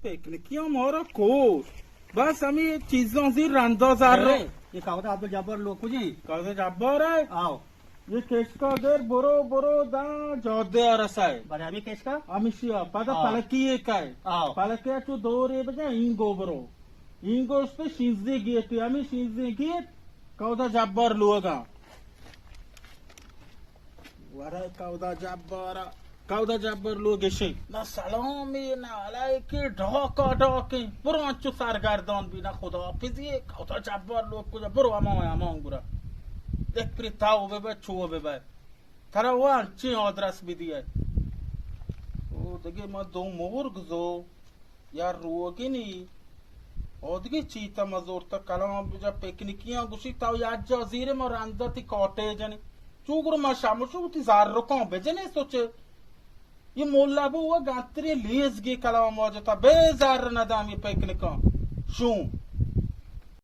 پکنکیاں مارا کور۔ بس ہمیں چیزاں زی رندا زر۔ اے، یہ کاودا عبدالجبار لوگ کجی؟ کاودا جبار ہے؟ آؤ۔ یہ کشکا گر برو، برو دا جادے آ رسائے۔ بلے ہمیں کشکا؟ ہمیشی آ، پدا آؤ۔ پلکی ایک ہے۔ آؤ۔ پلکی چو دو رے بجا اینگو برو۔ اینگو اس پہ شیزی گیتی، ہمیں شیزی گیت، کاودا جبار لوگا۔ ورے کاودا جبار، کاودا جبار لوگ اشی۔ نہ سلامی، نہ علیکی، ڈاکا ڈاکی۔ برو انچو سرگردان بی، نہ خدا حافظی، کاودا جبار لوگ کجا، برو اما اما گرا۔ دیکھ پری تاو بے بے، چو بے بے۔ ترا وہ انچیں آدرس بدی ہے۔ او دگے ما دو مرگ زو۔ یا روگنی، اودگی چیتا مزورتا کلام بجا پکنکیاں گوشی، تو یا جا زیرے ما رندا تی کاٹے جنی۔ چو گرو ما شامو شو تی زار رکان بجنے سوچے۔ یہ مولا بو و گانتری لیز گی کلام واجتا بے زار ندام یہ پکنکاں۔ شون۔